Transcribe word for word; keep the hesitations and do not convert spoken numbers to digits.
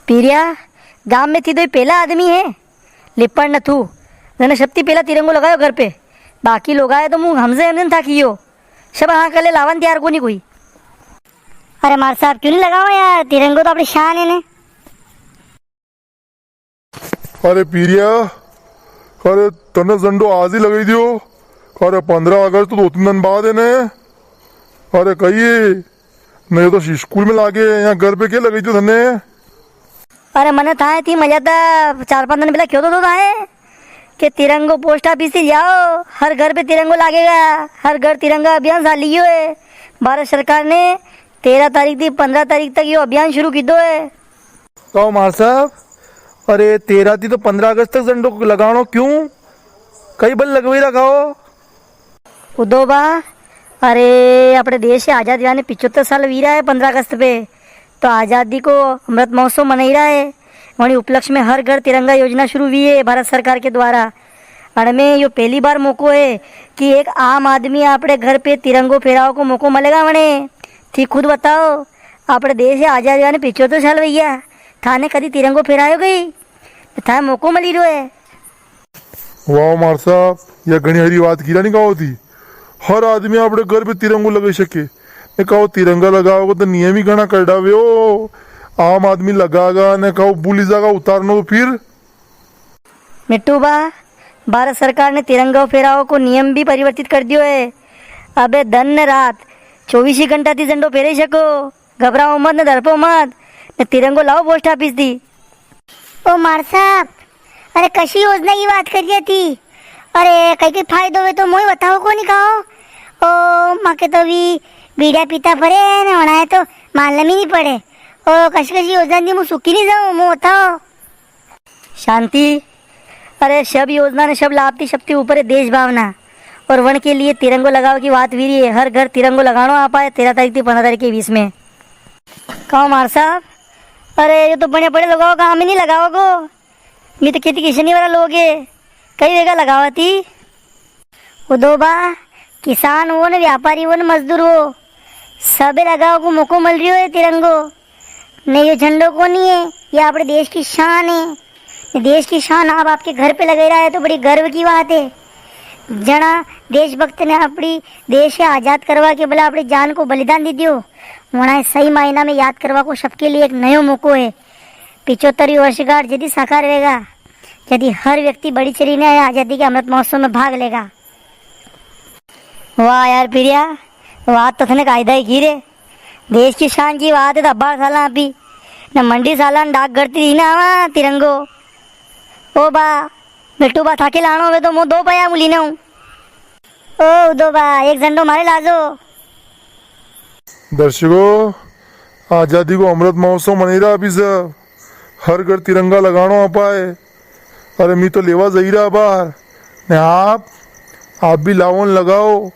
पीरिया, गाम में थी तो ही पहला आदमी है, लिपण न थू, जने सबती पहला तिरंगो लगायो घर पे। बाकी लोग आए तो मुंह हमजे हमजे था कियो, सब हाँ कर ले, लावन तैयार कोनी कोई। अरे मार साहब, क्यों नहीं लगावा यार, तिरंगो तो अपनी शान है ने। अरे पीरिया, अरे तने झंडो आज ही लगाई दियो। अरे पन्द्रह अगस्त तो दो तीन दिन बाद है ने। अरे कहिए, नहीं तो स्कूल में लागे, यहाँ घर पे क्या लगाई दियो तने? अरे मने थाए थी मजा था, चार पांच दिन पहला क्यों तो, तो थाए के तिरंगो पोस्ट ऑफिस से ले आओ, हर घर पे तिरंगो लागेगा, हर घर तिरंगा अभियान चाली गयो है। भारत सरकार ने तेरह तारीख थी पन्द्रह तारीख तक यो अभियान शुरू कीधो है। कहो मार साहब, अरे तेरह थी तो पन्द्रह अगस्त तक झंडो लगाणो क्यों? कई बल लगवाई रखा हो? उदो बा, अरे, अपने देश के आजाद व्या ने पिचोत्तर साल वी रहा है पन्द्रह अगस्त पे, तो आजादी को अमृत महोत्सव मनाई रहा है। वणी उपलक्ष्य में हर घर तिरंगा योजना शुरू हुई है भारत सरकार के द्वारा। अणमें यो पहली बार मौको है कि एक आम आदमी आपणे घर पे तिरंगो फहरावा को मौको मिलेगा वणे। थी खुद बताओ, आपणे देश के आजाद व्या ने पिचोत्तर साल वई ग्या, थाने कदी तिरंगो फहरायो गई? थाने मौको मिली रह्यो है। वाह मार साहब, या घणी हरी बात की रानी कहो थी। हर आदमी आपणे घर पे तिरंगो लगाई सके। ने कहो तिरंगा लगावा को तो नियम ही घणा करड़ा वे हो। आम आदमी लगागा ने कहो भूली जागा उतारनो तो फिर? मिट्टू बा, भारत सरकार ने तिरंगा फहरावा को नियम भी परिवर्तित कर दियो है। अबे दन ने रात चौबीस ही घंटा थी झंडो फहराई सको। घबराओ मत, ने डरपो मत, ने तिरंगो लाओ पोस्ट ऑफिस थी। ओ मार साहब, अरे कशी योजना की बात करी रिया थी? अरे कई कई फायदो वे तो मोई बताओ कोनी कहो। ओ माके तो भी बीड़िया पीता फरे ने होना है तो मालूम ही नी पड़े। ओ कशी कशी योजना थी, मु सुखी नी जाऊं, मु बताओ। शांति, अरे सब योजना ने सब लाभ थी, सबसे ऊपर है देश भावना। और वण के लिए तिरंगो लगावा की बात वी री है। हर घर तिरंगो लगाणो आपा है तेरह तारीख थी पन्द्रह तारीख के बीच में। कहो मार साहब, अरे यो तो बने पड़े लगाओ, काम ही नी लगाओ को। मी तो खेती किसानी वाला लोग है, कई वेगा लगावा थी। उदो बा, किसान हो ने, व्यापारी हो ने, मजदूर हो, सबे लगावा को मौको मिल रियो है तिरंगो। ने यो झंडो कोनी है, ये आपणे देश की शान है। ने देश की शान आप आपके घर पे लगाई रहा है तो बड़ी गर्व की बात है। जणा देशभक्त ने आपणी देश के आजाद करवा के बले आपणी जान को बलिदान दे दियो, वणा सही मायना में याद करवा को सबके लिए एक नयो मौको है। पिचोत्तरवीं वर्षगांठ जदी साकार वेगा, जदी हर व्यक्ति बढ़ी चढ़ी ने आजादी के अमृत महोत्सव में भाग लेगा। वाह यार पिरिया, बात तो थने कायदा ही की रे। देश की शान की बात है तो अबार साला आपी ने मंडी साला ने डाकघर ती ना आवा तिरंगो। ओ बा, मिट्टू बा थाके लाणो वे तो मु दो पया मुली ने हूँ। ओ उदो बा, एक झंडो मारे लाजो। दर्शकों, आजादी को अमृत महोत्सव मनाई रहा अभी सब। हर घर तिरंगा लगाणो आपा है। अरे मी तो लेवा जाई रहा बाहर। ने आप, आप भी लाओ ने लगाओ।